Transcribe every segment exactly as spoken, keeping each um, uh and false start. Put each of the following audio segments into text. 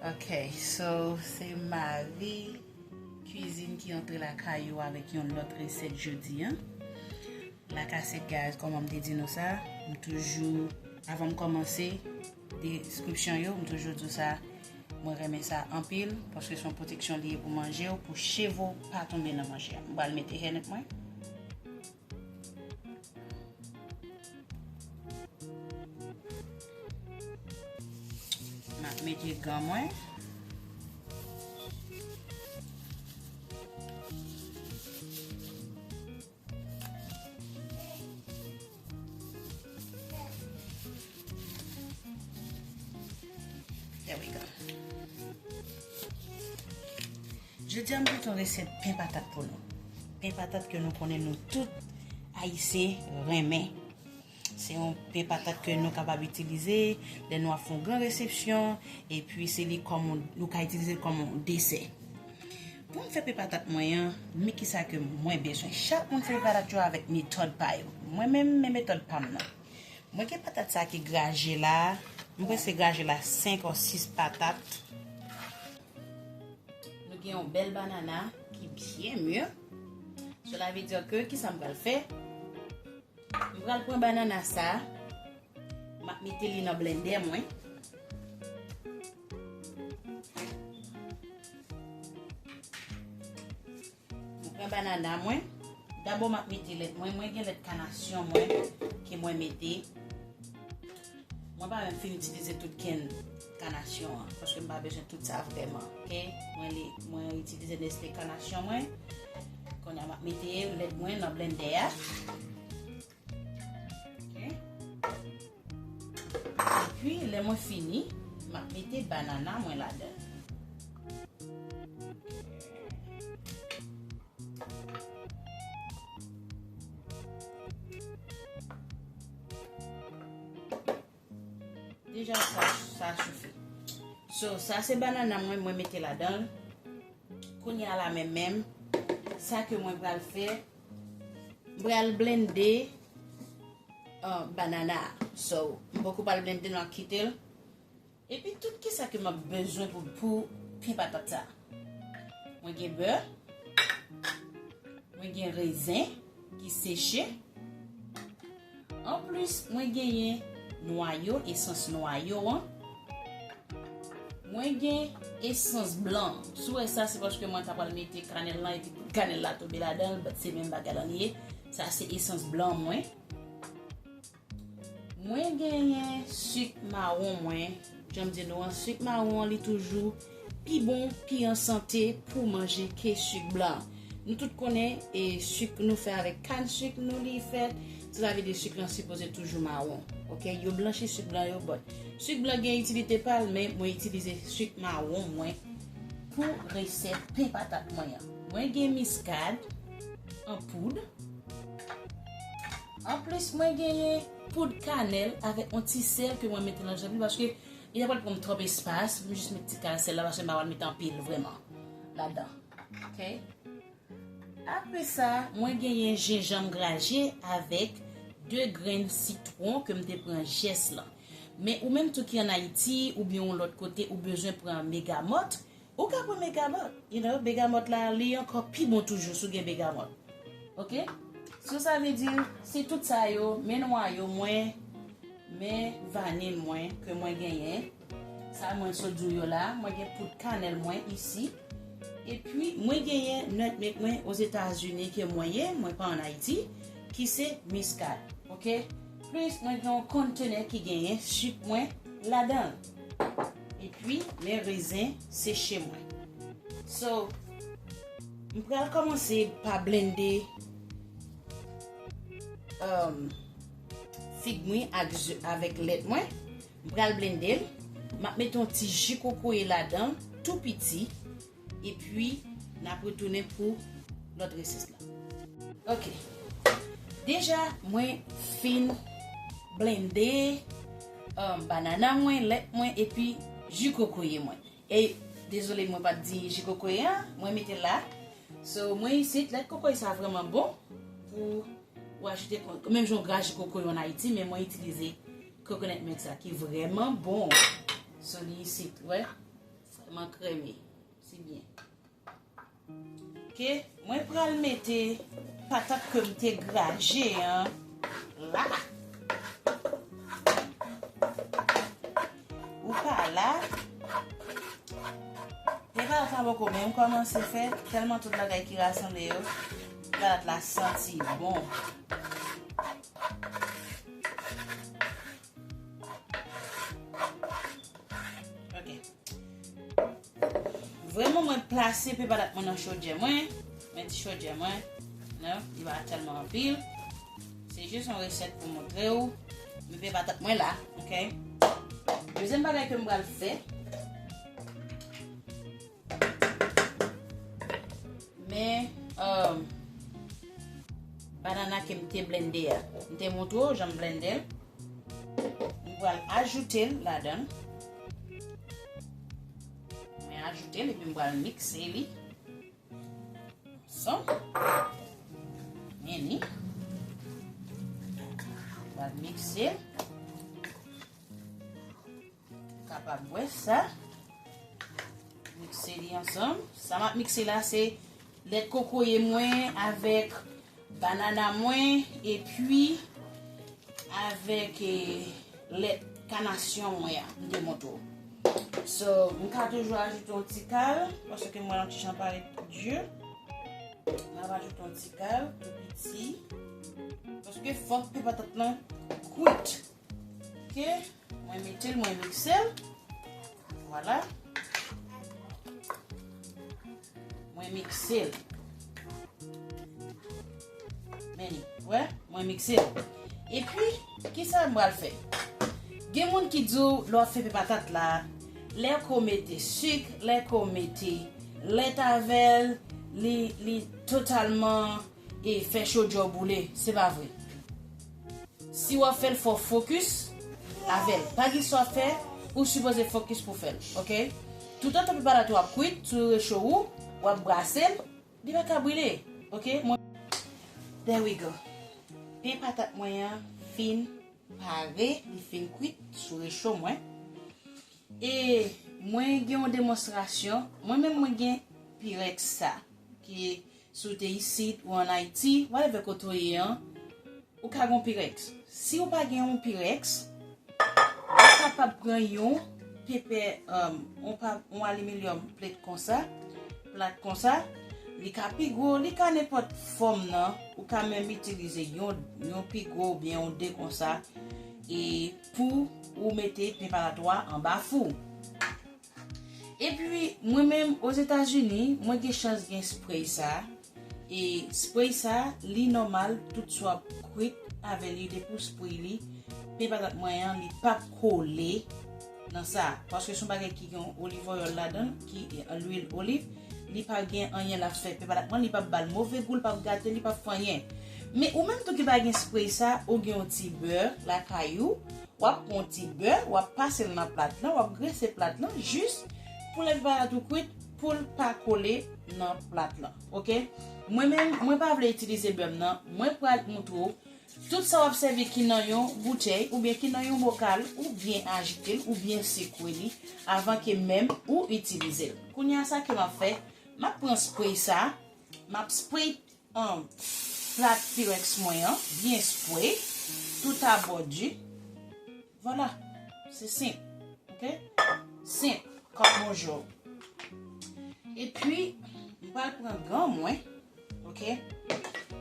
Ok, so se Marie Cuisine ki antre lakay ou avèk yon lòt resèt jodi a. Lakasèt, guys, kòman m te di nou sa, m toujou, avan m kòmanse deskripsyon yo, m toujou di w sa, mwen renmen sa anpil, paske se yon pwoteksyon li ye pou manje w, pou cheve w pa tonbe nan manje a. M pral mete hairnet mwen. M ap mete gan mwen. There we go. Jodi a, m pote yon resèt pen patat pou nou. Pen patat ke nou konnen nou tout Ayisyen renmen. Se yon pen patat ke nou kapab itilize lè nou ap fè yon gran resepsyon, epi se li kòm yon, nou ka itilize l kòm yon desè. Pou m fè pen patat mwen an, men kisa ke mwen bezwen. Chak moun fè pen patat yo avèk metòd pa yo. Mwen menm, men metòd pa m nan. Mwen gen patat sa ki graje la. Mwen prèske graje la senk ou sis patat. Nou gen yon bèl banana ki byen mûr. Cela veut dire que, kisa m pral fè? M pral pran banana sa, m ap mete li nan blendè mwen. M pran banana mwen. Dabò, m ap mete lèt mwen. Mwen gen lèt kanasyon mwen ke mwen mete. Mwen pa menm fin itilize tout kenn kanasyon an, paske m pa bezwen tout sa vrèman, ok? Mwen li, mwen itilize Nestlé kanasyon mwen. Kounye a, m ap mete lèt mwen nan blendè a. Ok. Epi, lè mwen fini, m ap mete banana mwen ladan. Deja, sa, sa sifi. So, sa se banana mwen, mwen mete ladan l. Kounye a la menm menm, sa ke mwen pral fè, m pral blende, uh, banana a. So, m poko pral blende, m ap kite l. Epi tout kisa ke m ap bezwen pou, pou pen patat sa. Mwen gen bè, mwen gen rezen ki seche. Anplis, mwen genyen nwayo, esans nwayo an. Mwen gen esans blan. Si w wè sa, se paske mwen ta pral mete kanèl lan epi kanèl la tonbe ladan l, but se menm bagay lan li ye. Sa se esans blan mwen. Mwen genyen sik mawon mwen. Jan m di nou an, sik mawon an, li toujou pi bon, pi an sante pou manje ke sik blan. Nou tout konnen, e sik nou fè avèk kann sik nou li fèt, sa vle di sik lan sipoze toujou mawon. Ok, yo blanchi sik blan yo, but sik blan gen itilite pa l, men mwen itilize sik mawon mwen pou resèt pen patat mwen an. Mwen gen miskad an poud. Anplis, mwen genyen poud kanèl avèk yon ti sèl ke mwen mete nan janvye paske li ta pral pran m twòp espas. Mwen jis met ti kal sèl la paske m pa pral mete anpil vrèman ladan. Ok. Apre sa, mwen genyen jenjanm graje avèk de grenn sitwon ke m te pran jès lan. Men ou menm tou ki ann Ayiti oubyen yon lòt kote ou bezwen pran megamòt, ou ka pran megamòt. You know, begamòt la, li ankò pi bon toujou si w gen begamòt. Ok? So, sa vle di, se tout sa yo, men nwayo mwen, men vanil mwen ke mwen genyen. Sa mwen sot di w yo la, mwen gen poud kanèl mwen isi. Epi, mwen genyen nutmeg mwen Ozetazini ke mwen ye, mwen pa ann Ayiti, ki se miskad. Ok? Plis, mwen gen yon kontenè ki genyen sik mwen ladan l. Epi, men rezen seche mwen. So, m pral kòmanse pa blende, um, fig mwen ak ze, avèk lèt mwen. M pral blende l. M ap mete yon ti ji kokoye ladan, tou piti. Epi, n ap retounen pou lòt resès la. Ok. Deja, mwen fin blende, um, banana mwen, lèt mwen, epi ji kokoye mwen. E, dezole, mwen pa t di ji kokoye a, mwen mete l la. So, mwen isit, lèt kokoye sa vrèman bon pou ou achte kon, menm jan w graje kokoye ann Ayiti, men mwen itilize coconut milk sa ki vrèman bon. So, li isit, wè. Mwen kreme. Si byen. Ok, mwen pral mete patat ke m te graje an la. Ou pa la. Te pa sa poko menm kòmanse fè, tèlman tout bagay ki rasanble yo, patat la santi bon. Ok. Vrèman, mwen plase pe patat mwen nan chodyè mwen. Men ti chodyè mwen, non, li pa tèlman anpil. Se jis yon resèt pou montre w. Men pe patat mwen la, ok? Dezyèm bagay ke m pral fè, men, um, banana ke m te blende a. M te montre w jan m blende l. M pral ajoute l ladan. Mwen ajoute l epi m pral mikse li. Ansanm. Men li. M pral mikse l. Kapab wè sa. Mikse li ansanm. Sa m ap mikse la, se lèt kokoye mwen avèk banana mwen, epi avèk, eh, lèt kanasyon mwen an, m te montre w. So, m ka toujou ajoute yon ti kal, paske m wè yon ti jan parèt di. M ap ajoute yon ti kal, tou piti. Paske fòk pe patat lan kwit. Ok, mwen mete l, mwen mikse l. Vwala. Mwen mikse l. Men li, wè, mwen mikse l. Epi, kisa m pral fè? Gen moun ki di w, lè w ap fè pe patat la, lè ke w mete sik, lè ke w mete lèt avè l, li, li totalman e fè chodyè w boule. Se pa vre. Si w ap fè l, fò w fokis avè l. Pa gen sa w ap fè, ou sipoze fokis pou fè l, ok? Toutan tanperatur ap kwit sou recho ou, w ap brase l, li pa ka brile, ok? Mwen, there we go. Pen patat mwen an fin pare, li fin kwit sou recho mwen. E mwen gen yon demonstrasyon, mwen menm mwen gen Pyrex sa, ki si w te isit ou ann Ayiti, whatever kote w ye an, ou ka gen yon Pyrex. Si w pa gen yon Pyrex, ou kapab pran yon pepè, um, yon pa, yon alimilyòm plate konsa, plat konsa, li ka pi gwo, li ka nenpòt fòm nan, ou ka menm itilize yon, yon pi gwo oubyen yon de konsa, e pou ou mete pen patatwa anba fou. Epi, mwen menm, Ozetazini, mwen gen chans gen spray sa. E spray sa, li nòmal, tout sa w ap kwit avè li, depi w spray li, pen patat mwen an, li p ap kole nan sa. Paske se yon bagay ki gen oliv oyèl ladan l, ki, e, lwil oliv, li pa gen anyen l ap fè pen patat mwen, li p ap ba l move gou, li p ap gate, li p ap fè anyen. Men ou menm tou ki pa gen spray sa, ou gen yon ti bè lakay ou, w ap pran yon ti bè, w ap pase l nan plat lan, w ap grese plat lan jis pou lè pen patat ou kwit, pou l pa kole nan plat lan. Ok? Mwen menm, mwen pa vle itilize bè m nan, mwen pral montre w tout sa w ap sèvi ki nan yon boutèy oubyen ki nan yon bokal, ou byen ajite l, ou byen sekwe li avan ke menm ou itilize l. Kounye a sa ke m ap fè, m ap pran spray sa, m ap spray um, plat Pyrex mwen an, byen spray, tout abò di. Vwala, se senp, ok? Senp, kòm bonjou. Epi, m pral pran gan mwen, ok?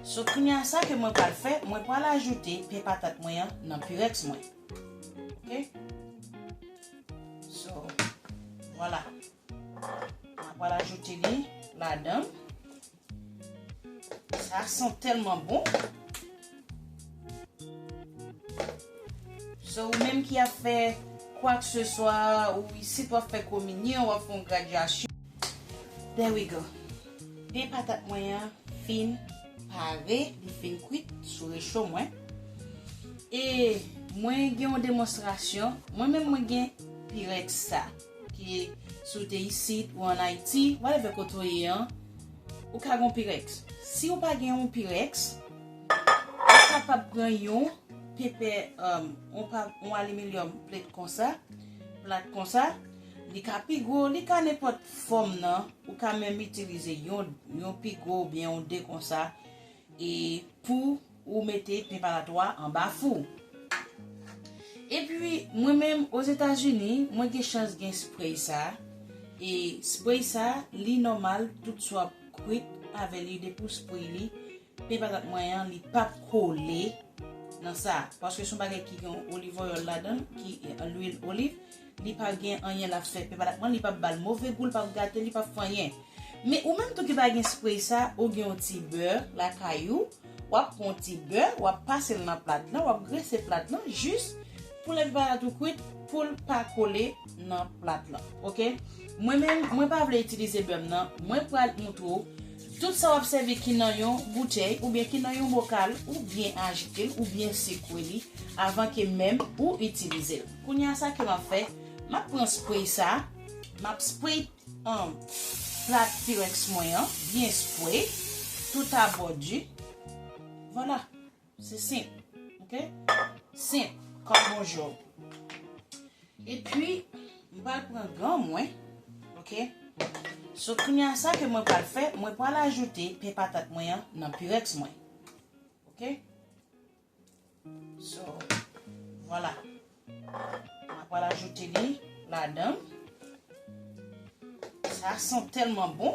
So, kounye a sa ke mwen pral fè, mwen pral ajoute pen patat mwen an nan Pyrex mwen. Ok? So, vwala. Mwen pral ajoute li ladan. Sa san tèlman bon. So, ou menm ki ap fè kwakseswa, ou isit w ap fè kominyon, w ap fè yon gradyasyon. There we go. Pen patat mwen an fin pare, li fin kwit sou recho mwen. E mwen gen yon demonstrasyon, mwen menm mwen gen Pyrex sa, ki si w te isit ou ann Ayiti, whatever kote w ye an, ou ka gen yon Pyrex. Si w pa gen yon Pyrex, ou kapab pran yon pepè, um, yon pa, yon alimilyòm plate konsa, plat konsa, Li ka pi gwo, li ka nenpòt fòm nan, ou ka menm itilize yon, yon pi gwo oubyen yon de konsa, e pou ou mete pen patat ou a anba fou. Epi, mwen menm, Ozetazini, mwen gen chans gen spray sa. E spray sa, li nòmal, tout sa w ap kwit avè li, depi w spray li, pen patat mwen an, li p ap kole nan sa. Paske se yon bagay ki gen oliv oyèl ladan l, ki, eh, lwil oliv, li pa gen anyen l ap fè pen patat mwen, li p ap ba l move gou, li p ap gate, li p ap fè anyen. Men ou menm tou ki pa gen spray sa, ou gen yon ti bè lakay ou, w ap pran yon ti bè, w ap pase l nan plat lan, w ap grese plat lan, jis pou lè pen patat ou kwit, pou l pa kole nan plat lan. Oke? Mwen menm, mwen pa vle itilize bè m nan, mwen pral montre w tout sa w ap sèvi ki nan yon boutèy oubyen ki nan yon bokal, ou byen ajite l, ou byen sekwe li avan ke menm ou itilize l. Kounye a sa ke m ap fè, m ap pran spray sa, m ap spray, um, plat Pyrex mwen an, byen spray, tout abòdi. Vwala, se senp, oke? Senp, kòm bonjou. Epi, m pral pran gan mwen, oke? So, kounye a sa ke mwen pral fè, mwen pral ajoute pen patat mwen an nan Pyrex mwen, oke? So, vwala. Mwen pral ajoute li ladan. Sa san tèlman bon.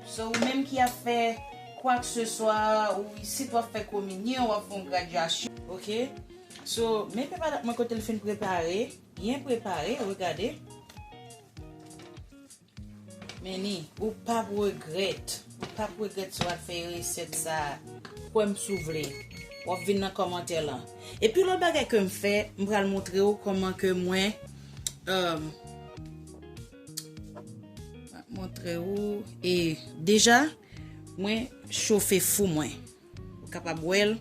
So, ou menm ki ap fè kwa ke se swa, ou isit w ap fè kominyon, w ap fè yon gradyasyon, oke? So, men pen patat mwen kote l fin prepare, byen prepare, regade. Men ni, ou p ap regrèt, ou p ap regrèt si w al fè resèt sa a. Kwè m si w vle, w ap vin nan kòmantè lan. Epi lòt bagay ke m fè, m pral montre w kòman ke mwen, um, m ap montre w, e deja, mwen chofe fou mwen. Ou kapab wè l.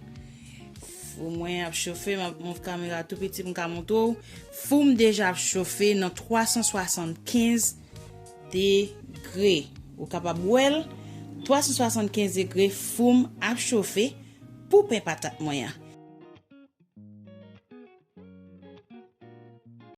Fou mwen ap chofe, m ap mouv kamera tou piti pou m ka montre w. Fou m deja ap chofe nan twa san swasann kenz degre. Ou kapab wè l, twa san swasann kenz degre, fou m ap chofe pou pen patat mwen an.